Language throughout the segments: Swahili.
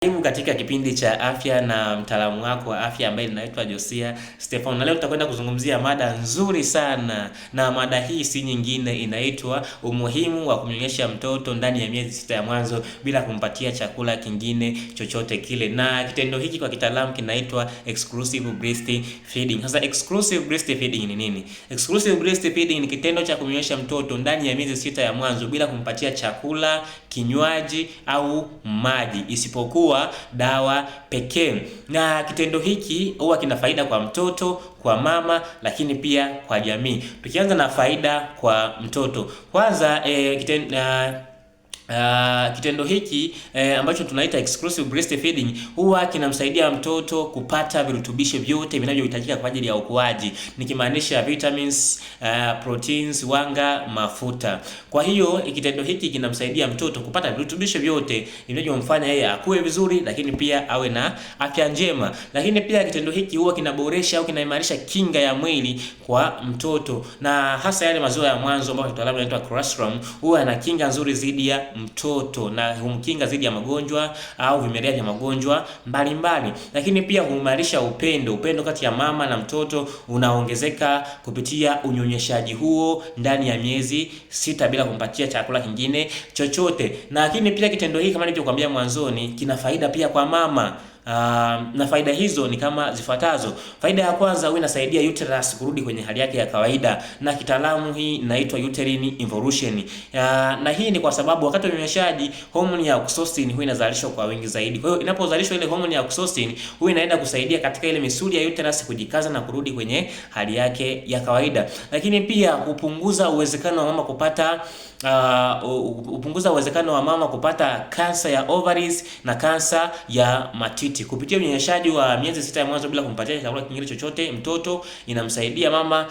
Karibu katika kipindi cha afya na mtaalamu wako wa afya ambaye ninaitwa Josia Stefano. Na leo tutakwenda kuzungumzia mada nzuri sana, na mada hii si nyingine, inaitwa umuhimu wa kumnyonyesha mtoto ndani ya miezi 6 ya mwanzo bila kumpatia chakula kingine chochote kile, na kitendo hiki kwa kitaalamu kinaitwa exclusive breast feeding. Sasa exclusive breast feeding ni nini? Exclusive breast feeding ni kitendo cha kumnyonyesha mtoto ndani ya miezi 6 ya mwanzo bila kumpatia chakula, kinywaji au maji isipokuwa dawa pekee. Na kitendo hiki huwa kina faida kwa mtoto, kwa mama, lakini pia kwa jamii. Tukianza na faida kwa mtoto. Kwanza kitendo hiki ambacho tunaita exclusive breastfeeding huwa kinamsaidia mtoto kupata virutubisho vyote vinavyohitajika kwa ajili ya ukuaji, nikimaanisha vitamins, proteins, wanga, mafuta. Kwa hiyo kitendo hiki kinamsaidia mtoto kupata virutubisho vyote vinavyomfanya yeye akue vizuri, lakini pia awe na afya njema. Lakini pia kitendo hiki huwa kinaboresha au kinaimarisha kinga ya mwili kwa mtoto, na hasa yale maziwa ya mwanzo ambayo kitaalamu yanaitwa colostrum huwa yana kinga nzuri dhidi ya mtoto na humkinga dhidi ya magonjwa au vimelea vya magonjwa mbalimbali. Lakini pia huimarisha upendo kati ya mama na mtoto unaongezeka kupitia unyonyeshaji huo ndani ya miezi 6 bila kumpatia chakula kingine chochote. Na lakini pia kitendo hiki kama nilivyokuambia mwanzoni kina faida pia kwa mama. Na faida hizo ni kama zifuatazo. Faida ya kwanza, huwa inasaidia uterus kurudi kwenye hali yake ya kawaida, na kitaalamu hii inaitwa uterine involution. Na hii ni kwa sababu wakati wa unyonyeshaji homoni ya oxytocin huwa inazalishwa kwa wingi zaidi. Kwa hiyo inapozalishwa ile homoni ya oxytocin huwa inaenda kusaidia katika ile misuli ya uterus kujikaza na kurudi kwenye hali yake ya kawaida. Lakini pia hupunguza uwezekano wa mama kupata hupunguza uwezekano wa mama kupata kansa ya ovaries na kansa ya matiti. Kupitia unyonyeshaji wa miezi 6 ya mwanzo bila kumpatia chakula kingine chochote mtoto, inamsaidia mama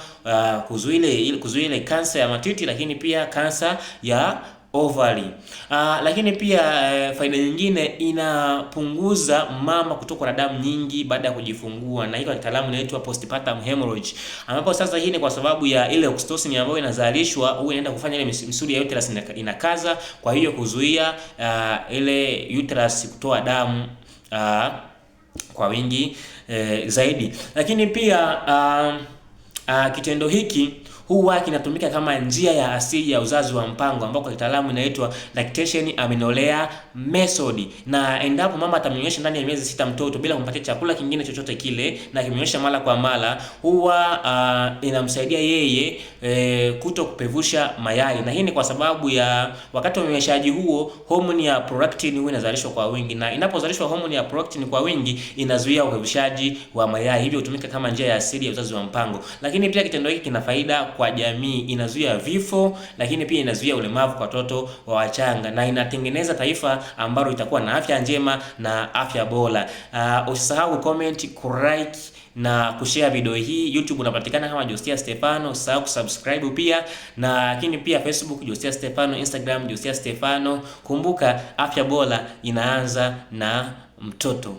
kuzuia ile kansa ya matiti, lakini pia kansa ya ovary. Lakini pia faida nyingine, inapunguza mama kutokwa na damu nyingi baada ya kujifungua, na hii kwa kitaalamu inaitwa postpartum hemorrhage, ambapo sasa hii ni kwa sababu ya ile oxytocin ambayo inazalishwa huwa inaenda kufanya ile misuli ya uterus inakaza, kwa hiyo kuzuia ile uterus kutoa damu kwa wingi zaidi. Lakini pia kitendo hiki huwa kinatumika kama njia ya asili ya uzazi wa mpango ambao kwa kitaalamu inaitwa lactation amenorrhea method. Na endapo mama atamnyonyesha ndani ya miezi 6 mtoto bila kumpatia chakula kingine chochote kile na kimnyonyesha mara kwa mara, huwa inamsaidia yeye kuto kupevusha mayai, na hii ni kwa sababu ya wakati wa unyonyeshaji huo homoni ya prolactin huwa inazalishwa kwa wingi, na inapozalishwa homoni ya prolactin kwa wingi inazuia upevushaji wa mayai, hivyo hutumika kama njia ya asili ya uzazi wa mpango. Lakini pia kitendo hiki kina faida kwa jamii, inazuia vifo, lakini pia inazuia ulemavu kwa watoto wa wachanga, na inatengeneza taifa ambalo itakuwa na afya njema na afya bora. Usisahau comment, kulike na kushare video hii. YouTube unapatikana kama Josia Stefano, usisahau kusubscribe pia, na lakini pia Facebook Josia Stefano, Instagram Josia Stefano. Kumbuka afya bora inaanza na mtoto.